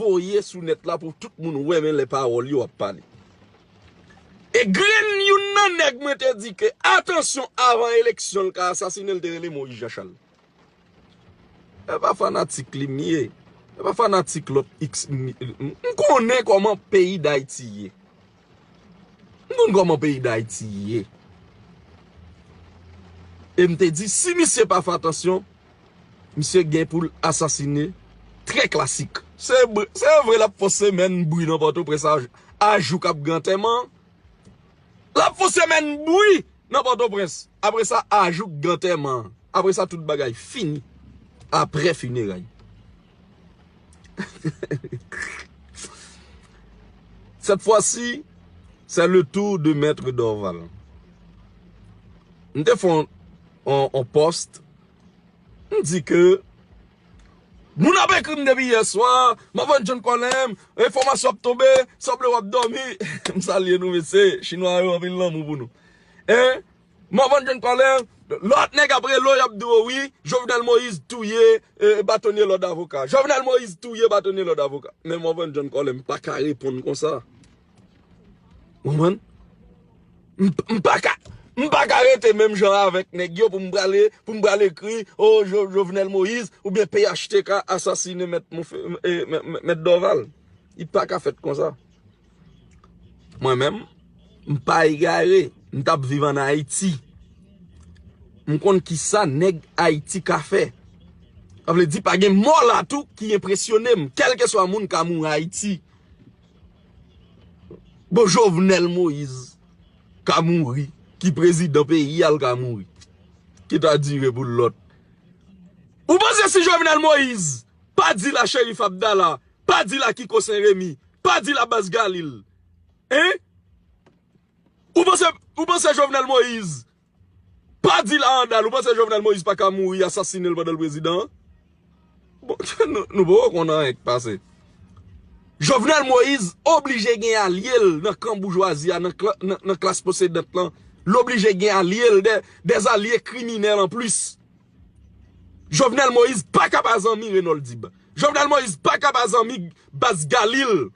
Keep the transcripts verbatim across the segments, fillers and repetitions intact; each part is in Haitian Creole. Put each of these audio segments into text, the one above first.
voye sou nèt la pou tout moun wè men lè pawòl yo ap pale. E grenn youn nan nèg mwen te di ke atansyon avan eleksyon l ka asasinen l te rele Moïse Jean Charles. E pa fanatik li m ye. E pa fanatik lòt X m, m, m konnen kòman peyi Dayiti ye. M konn kòman peyi Dayiti ye. E m te di si misye pa fè atansyon, misye gen pou l asasinen trè klasik. Se vre, se vre l ap fè semèn bri nan Pòtoprens a, a jou k ap gen antèman. L ap fè semèn bri nan Pòtoprens. Apre sa, a jou k gen antèman. Apre sa, tout bagay fini. Apre fineray. Cette fois-ci, c'est le tour de Maître Dorval. M te fè yon, yon, yon post. M di ke moun ap ekri m depi yè swa, Marc-Antoine John Colem, enfòmasyon ap tonbe, sanble w ap dòmi. M salye nou, mesye. Chinwa yo anpil lanmou pou nou. E Marc-Antoine John Colem, lòt nèg ap rele w, y ap di w wi, Jovenel Moïse touye, e, batonye lòd avoka. Jovenel Moïse touye batonye lòd avoka. Men Marc-Antoine John Colem pa ka reponn konsa. Ou konprann? M, m pa ka, m pa ka rete menm jan avèk nèg yo pou m prale, pou m prale ekri, o, Jo-, Jovenel Moïse oubyen P H T K asasinen mèt Monfe-, e, mè-, mè-, mèt Dorval. Li pa ka fèt konsa. Mwen menm, m pa egare, m t ap viv ann Ayiti. M konn kisa nèg Ayiti ka fè. Sa vle di pa gen mò la tou ki enpresyone m, kèlkeswa moun ka mouri Ayiti. Bon, Jovenel Moïse ka mouri, ki prezidan peyi a l ka mouri. Ki ta dire pou lòt. Ou panse si Jovenel Moïse pa di la Cherif Abdallah, pa di la Kiko Sen Remi, pa di la Baz Galil, hein? Ou panse, ou panse Jovenel Moïse pa di la Andal, ou panse Jovenel Moïse pa ka mouri asasinen l pandan l prezidan? Bon, nou, nou poko konn anyen k pase. Jovenel Moïse oblije gen alye l nan kan boujwazi a, nan, kla, nan, nan klas posedant lan. L oblije gen alye l, de, des alliés criminels en plus. Jovenel Moïse pa ka pa zanmi Renold Dib. Jovenel Moïse pa ka pa zanmi Baz Galil.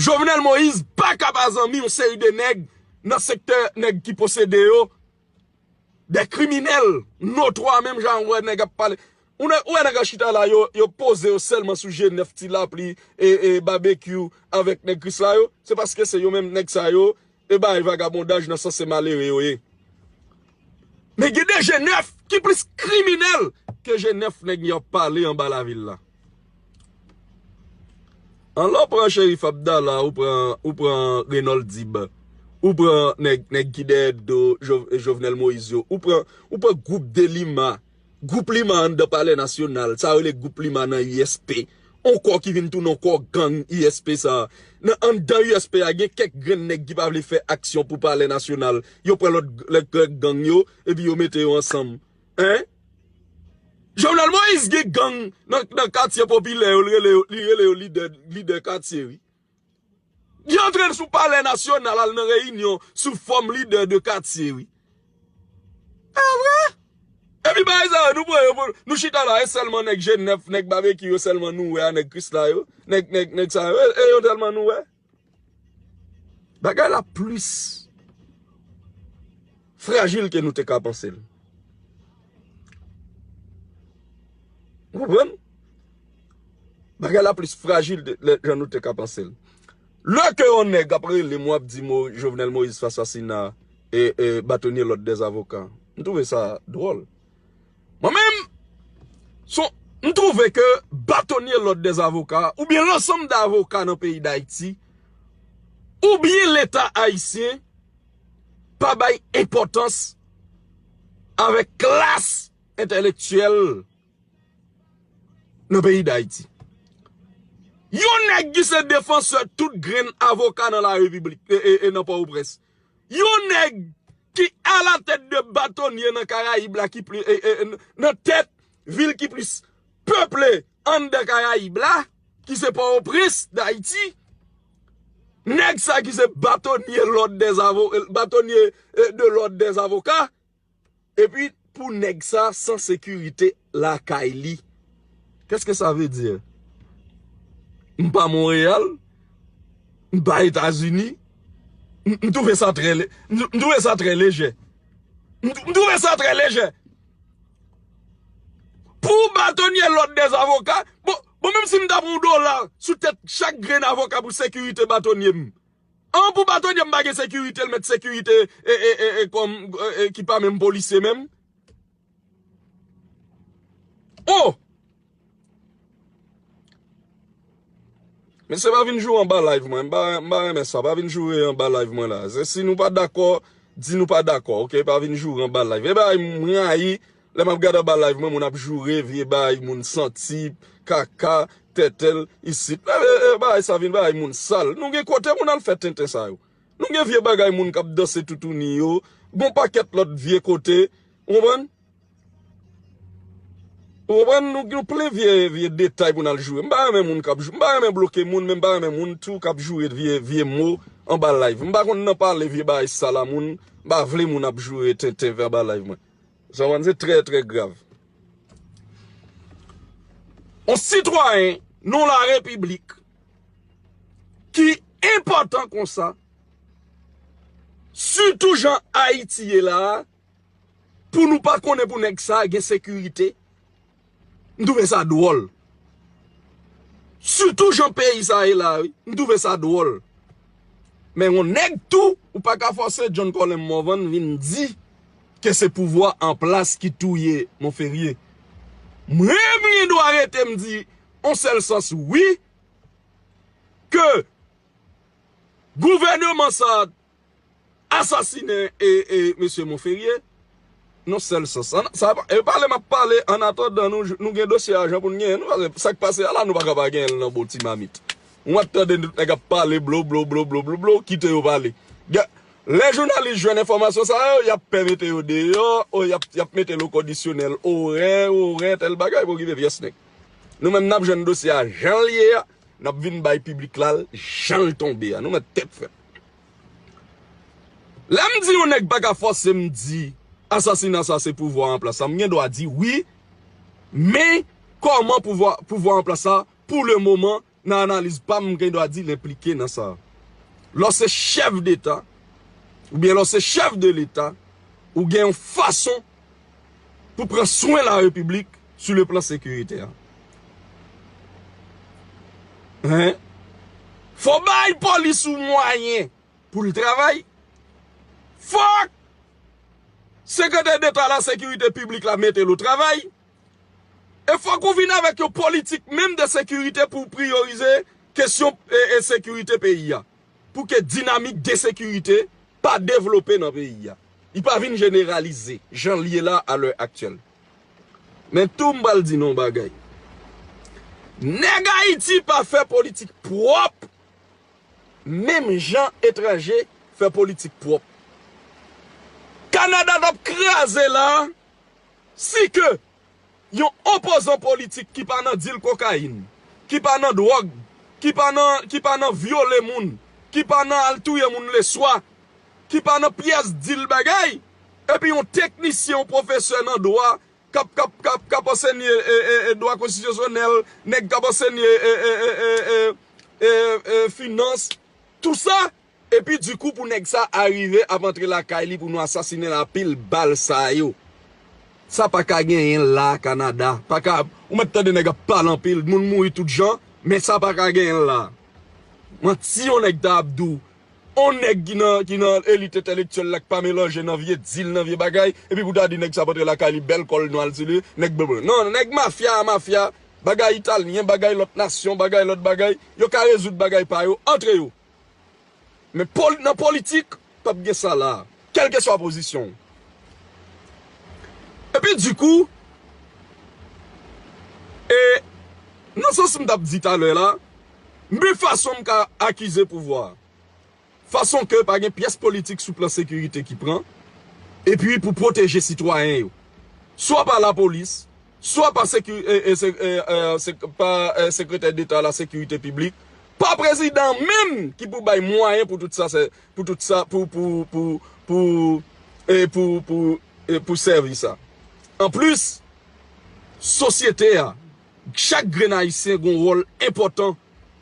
Jovenel Moïse pa ka pa zanmi yon seri de nèg nan sektè nèg ki posede yo, de kriminèl notwa, menm jan ou wè nèg ap pale. Ou wè nèg ap chita la, yo, yo poze yo sèlman sou G nèf, Ti Lapli, e, e Babekyou avèk nèg Krisla yo. Se paske se yo menm nèg sa yo e bay vagabondaj nan sans se malere yo ye. Men gen de G nèf ki plis kriminèl ke G nèf nèg y ap pale anba lavil la. Anlè w pran Cherif Abdallah, ou pran, ou pran Renold Dib, ou pran nèg, nèg ki dèyè do Jo-, Jovenel Moïse yo, ou pran, ou pran gwoup de Lima, gwoup Lima anndan Palè Nasyonal, sa yo rele gwoup Lima nan U S P. On kò ki vin tounen on kò gang U S P sa. Nan anndan U S P a, gen kèk grenn nèg ki pa vle fè aksyon pou Palè Nasyonal. Yo pran lòt, lòt gang yo, epi yo mete yo ansanm. Hein? Jovenel Moïse gen gang nan, nan katye popilè yo, li rele yo, li rele yo lidè, lidè katye, wi. Li antre sou Palè Nasyonal al nan reyinyon sou fòm lidè de katye, wi. E vre? Epi bagay sa yo, nou pran yo pou, nou chita la, e sèlman nèg G nèf, nèg Babekyou yo sèlman nou wè a, nèg Krisla yo, nèg, nèg, nèg sa yo, e, e yo sèlman nou wè. Bagay la plis frajil ke nou te ka panse l. Ou konprann? Bagay la plis frajil de, de jan nou te ka panse l. Lè ke yon nèg ap rele m, w ap di mo Jovenel Moïse fè asasina e, e batonye lòd dèzavoka. M twouve sa dwòl. Mwen menm, son, m twouve ke batonye lòd dèzavoka, oubyen lansanm de avoka nan peyi Dayiti, oubyen Leta ayisyen, pa bay enpòtans avèk klas entèlektyèl nan peyi Dayiti. Yon nèg ki se defansè tout grenn avoka nan la repiblik, e, e, e nan Pòtoprens. Yon nèg ki alatèt de batonye nan Karayib la, ki pli, e, e, nan tèt vil ki plis peple anndan Karayib la, ki se Pòtoprens, Dayiti. Nèg sa ki se batonye lòd dèzavo-, batonye, e, de lòd dèzavoka. Epi pou nèg sa san sekirite lakay li. Qu'est-ce que ça veut dire? M pa Monreyal. M pa Etazini. M, m twouve sa trè le-, m, m twouve sa trè lejè. M, m twouve sa trè lejè. Pou batonye lòd dèz avoka, bon, bon, menm si m ta pran yon dola sou tèt chak grenn avoka pou sekirite batonye m. An pou batonye m pa gen sekirite, l mèt sekirite e, e, e, e, kòm, e, e, ki pa menm polisye menm. Oh! Mesye, pa vin joure anba live mwen. M pa, m pa renmen sa. Pa vin joure anba live mwen la. Se si nou pa dakò, di nou pa dakò, oke? Pa vin joure anba live. E bagay m rayi, lè m ap gade anba live mwen, moun ap joure, vye bagay, moun santi, kaka, tètèl, isit. E, e, e, bagay sa vin bagay moun sal. Nou gen kote moun al fè tenten sa yo. Nou gen vye bagay moun k ap danse toutouni yo. Gon pakèt lòt vye kote. Ou konprann? Ou konprann? Nou, nou plen vye, vye detay pou n al joure. M pa renmen moun k ap jou-, m pa renmen bloke moun, men m pa renmen moun tou k ap joure vye, vye mo anba live. M pa konn nan pale vye bagay sal a moun. M pa vle moun ap joure tenten vè anba live mwen. Sa w konprann? Se trè, trè grav. On sitwayen non la repiblik ki enpòtan konsa, sitou jan Ayiti ye la a, pou nou pa konnen pou nèg sa a gen sekirite, m twouve sa dwòl. Sitou jan peyi sa a ye la, wi, m twouve sa dwòl. Men yon nèg tou, ou pa ka fòse John Colin Morvan vin di ke se pouvwa an plas ki touye Monferrier. Mwen, m gen dwa rete m di, on sèl sans, wi, ke gouvèneman sa asasinen e, e mesye Monferrier, nan sèl sans. An, sa, e pale m ap pale, annatandan nou, nou gen dosye ajan pou n genyen, nou, sa k pase a la, nou pa ka pa genyen l nan bon ti mamit. Ou ap tande nèg ap pale blo, blo, blo, blo, blo, blo, kite yo pale. Lè jounalis jwenn enfòmasyon sa yo, y ap pè mete yo deyò, o, y ap, y ap mete lo kondisyonèl orè, orè, tèl bagay pou okipe pyès nèg. Nou menm n ap jwenn dosye a jan l ye a, n ap vin bay piblik la l jan l tonbe a. Nou mèt tèt frèt. Lè m di yon nèg pa ka fòse m di asasina sa se pouvwa an plas la, m gen dwa di wi, men kòman pouvwa, pouvwa an plas la, pou le moman, nan analiz pa m, m gen dwa di l enplike nan sa. Lè w se chèf deta, oubyen lè w se chèf de leta, ou gen yon fason pou pran swen la repiblik sou le plan sekiritè. Hein? Fò bay polis ou mwayen pou l travay. Fòk sekretè deta la sekirite piblik la mete l o travay. E fòk ou vin avèk yon politik menm de sekirite pou w priyorize kesyon e, e sekirite peyi a. Pou ke dinamik de sekirite pa devlope nan peyi a. Li pa vin jeneralize, jan l ye la a lè aktyèl. Men tou m pral di nou yon bagay. Nèg Ayiti pa fè politik pwòp, menm jan etranje fè politik pwòp. Kanada t ap kraze la, si ke yon opozan politik ki pa nan dil kokayin, ki pa nan dwòg, ki pa nan, ki pa nan vyole moun, ki pa nan al touye moun leswa, ki pa nan pyès dil bagay, epi yon teknisyen, yon pwofesè nan dwa, k ap, k ap, k ap, k ap ansenye, e, e, e, dwa konstitisyonèl, nèg k ap ansenye, e, e, e, e, e, e, e, finans, tou sa, epi dikou pou nèg sa arive ap antre lakay li pou nou asasinen l a pil bal sa yo. Sa pa ka genyen la, Kanada. Pa ka, ou mèt tande nèg ap pale anpil, moun mouri tout jan, men sa pa ka genyen la. Manti yon nèg ta ap di w. On nèg ki nan, ki nan elit entèlektyèl la, k pa melanje nan vye dil, nan vye bagay, epi pou ta di nèg sa ap antre lakay li, bèl kòl nou al di li, nèg blan blan. Non, nèg mafya a mafya, bagay italyen, bagay lòt nasyon, bagay lòt bagay, yo ka rezoud bagay pa yo, antre yo. Men pol-, nan politik, p ap gen sa la, kèlkeswa pozisyon w. Epi dikou, e, nan sans m t ap di talè la, men fason m ka akize pouvwa a. Fason ke pa gen pyès politik sou plan sekirite ki pran, epi pou pwoteje sitwayen yo. Swa pa lapolis, swa pa seki-, e, e, se-, e, e, se-, pa, e, sekretè deta la sekirite piblik, pa prezidan menm ki pou bay mwayen pou tout sa, se, pou tout sa, pou, pou, pou, pou, e, pou, pou, e, pou sèvi sa. Anplis, sosyete a, chak grenn ayisyen gen yon wòl enpòtan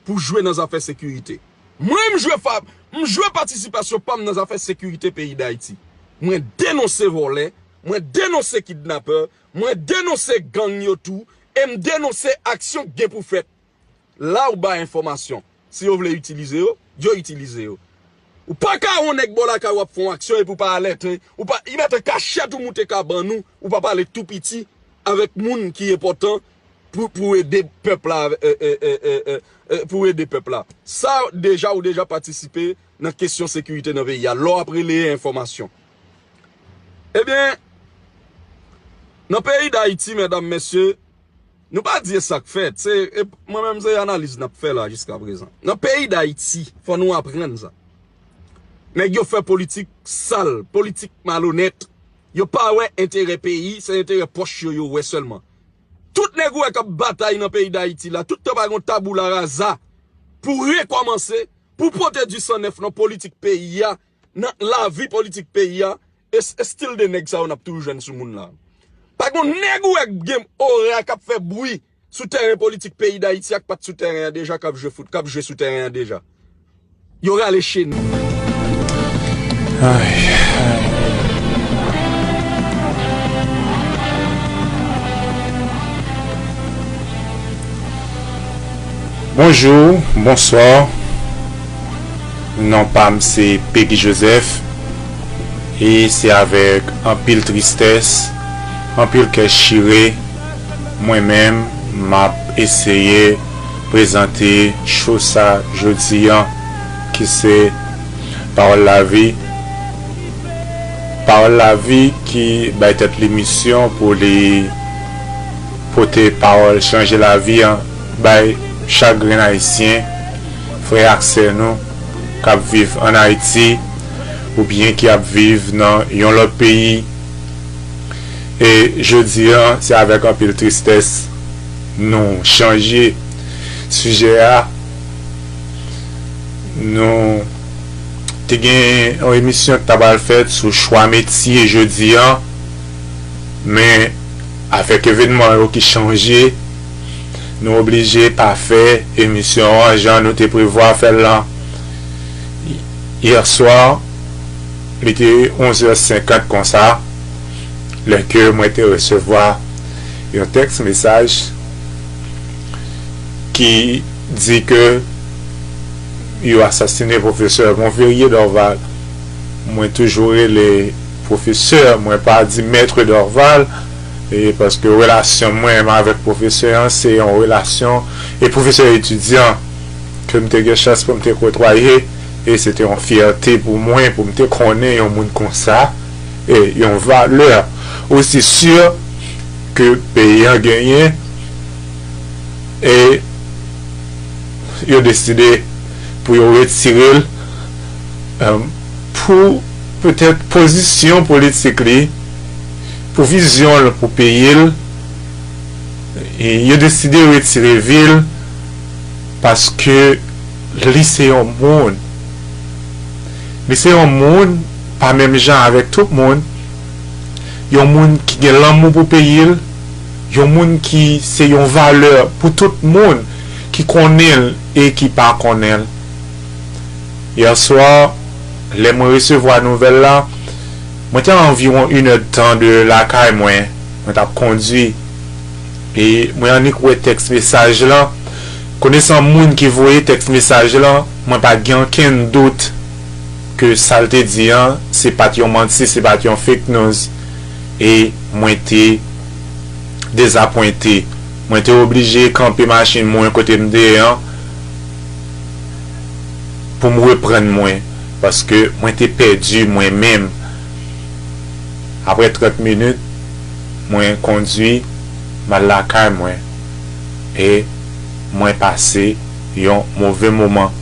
pou jwe nan zafè sekirite. Mwen, m jwe fa, m jwe patisipasyon pa m nan zafè sekirite peyi Dayiti. Mwen denonse vòlè, mwen denonse kidnapè, mwen denonse gang yo tou, e m denonse aksyon k gen pou fèt. La ou bay enfòmasyon. Si yo vle itilize yo, yo itilize yo. Ou pa ka yon nèg bò lakay w ap fè yon aksyon epi w pa alète, ou pa, li mete kachèt ou moute kabann ou, ou pa pale tou piti avèk moun ki enpòtan pou, pou ede pèp la, e, e, e, e, e, e, pou ede pèp la. Sa deja, ou deja patisipe nan kesyon sekirite nan peyi a, lè w ap releye enfòmasyon. Ebyen, nan peyi Dayiti, medam, mesye, nou pa di e sa k fèt. Se, e, mwen menm, se analiz n ap fè la jiska prezan. Nan peyi Dayiti, fò nou aprann sa. Nèg yo fè politik sal, politik malonèt. Yo pa wè enterè peyi, se enterè pòch yo yo wè sèlman. Tout nèg ou wè k ap batay nan peyi Dayiti la, tout tan pa gen yon taboula raza pou rekòmanse, pou pote di san nèf nan politik peyi a, nan lavi politik peyi a, e, e stil de nèg sa yo n ap toujou jwenn sou moun la. Pa gen yon nèg ou wè k gen ora k ap fè bri sou tèren politik peyi Dayiti a k pa t sou tèren an deja, k ap jwe fout, k ap jwe sou tèren an deja. Yo rale chen. Ay. Bonjou, bonswa. Non pa m se Peggy Joseph. E se avèk anpil tristès, anpil kè chire, mwen menm, m ap eseye prezante cho sa jodi an, ki se Pawòl Lavi. Pawòl Lavi ki bay tèt li misyon pou li pote pawòl chanje lavi an bay chak grenn Ayisyen, frè ak sè nou k ap viv ann Ayiti oubyen ki ap viv nan yon lòt peyi. E jodi an, se avèk anpil tristès nou chanje sijè a. Nou te gen yon emisyon ki ta pral fèt sou chwa metye jodi an, men avèk evènman yo ki chanje, nou oblije pa fè emisyon an jan nou te prevwa fè l lan. Yè swa, li te onz è senkant konsa, lè ke mwen te resevwa yon tèks mesaj ki di ke yo asasinen pwofesè Monferrier Dorval. Mwen toujou rele pwofesè, mwen pa di mèt Dorval, e paske relasyon mwen avèk pwofesè an se yon relasyon, e pwofesè etidyan ke m te gen chans pou m te kotwaye, e se te yon fyète pou mwen pou m te konnen yon moun konsa, e yon valè osi si ke peyi an genyen, e yo deside pou yo retire l, e, pou petèt pozisyon politik li, pou vizyon l pou peyi l, e yo deside retire vi l paske li se yon moun. Li se yon moun pa menm jan avèk tout moun, yon moun ki gen lanmou pou peyi l, yon moun ki se yon valè pou tout moun ki konnen l e ki pa konnen l. Yè swa, lè mwen resevwa nouvèl la, mwen te a anviwon inèdtan de lakay mwen, mwen t ap kondwi, e mwen annik wè tèks mesaj lan. Konesan moun ki voye tèks mesaj lan, mwen pa t gen okenn dout ke sa l te di an, se pa t yon manti, se pa t yon fake news. E mwen te dezapwente. Mwen te oblije kanpe machin mwen kote m te ye an pou m reprann mwen, paske mwen te pèdi mwen menm. Apre trant minit, mwen kondwi, m al lakay mwen, e mwen pase yon move moman.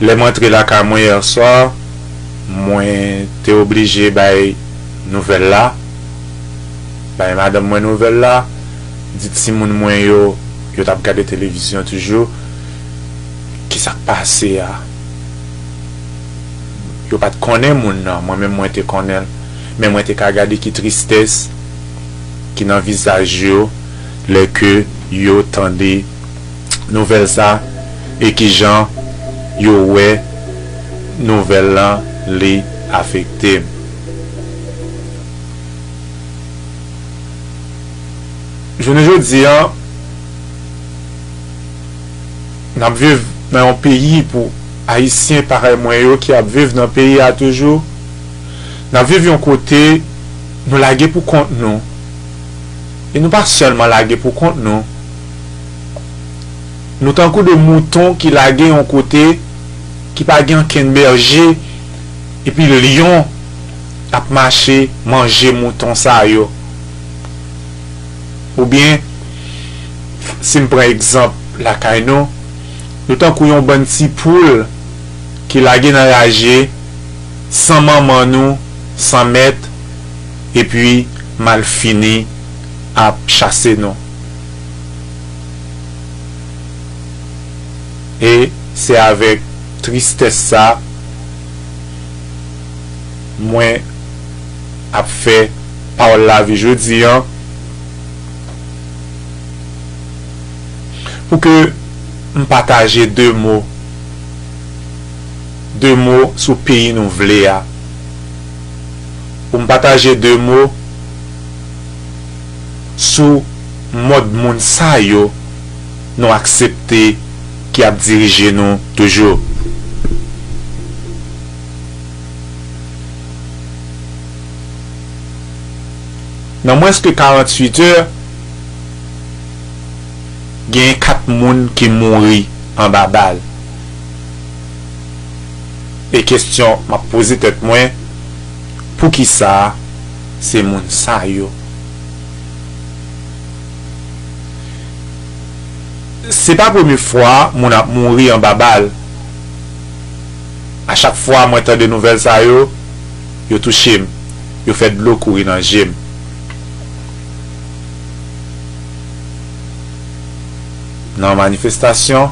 Lè m antre lakay mwen yè swa, mwen te oblije bay nouvèl la, bay madanm mwen nouvèl la, di timoun mwen yo, yo t ap gade televizyon toujou, ki sa k pase a. Yo pa t konnen moun nan, mwen menm mwen te konnen l, men mwen te ka gade ki tristès ki nan vizaj yo lè ke yo tande nouvèl sa, e kijan yo wè nouvèl lan li afekte m. Jounen jodi a, n ap viv nan yon peyi pou Ayisyen parèy mwen yo ki ap viv nan peyi a toujou. N ap viv yon kote nou lage pou kont nou. E nou pa sèlman lage pou kont nou. Nou tankou de mouton ki lage yon kote ki pa gen ankenn bèje, epi lyon ap mache manje mouton sa yo. Oubyen, si m pran egzanp lakay nou, nou tankou yon bann ti poul ki lage nan raje, san manman nou, san mèt, epi malfini ap chase nou. E se avèk tristès sa mwen ap fè pawòl lavi jodi an, pou ke m pataje de mo, de mo sou peyi nou vle a, pou m pataje de mo sou mòd moun sa yo nou aksepte ki ap dirije nou toujou. Nan mwens ke karanntuit è, genyen kat moun ki mouri anba bal. E kesyon m ap poze tèt mwen, poukisa se moun sa yo? Se pa premye fwa moun ap mouri anba bal. A chak fwa mwen tande nouvèl sa yo, yo touche m, yo fè dlo kouri nan je m. Nan manifestasyon,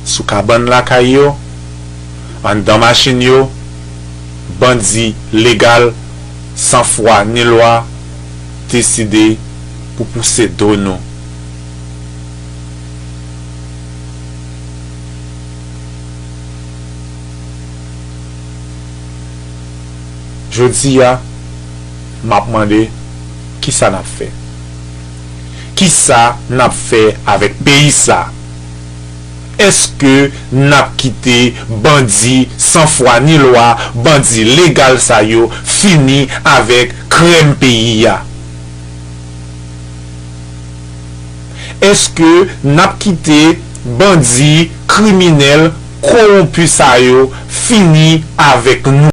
sou kabann lakay yo, anndan machin yo, bandi legal, san fwa ni lwa, deside pou pouse do nou. Jodi a, m ap mande, kisa n ap fè? Kisa n ap fè avèk peyi sa? Èske n ap kite bandi san fwa ni lwa, bandi legal sa yo fini avèk krèm peyi a? Èske n ap kite bandi kriminèl kowonpi sa yo fini avèk nou?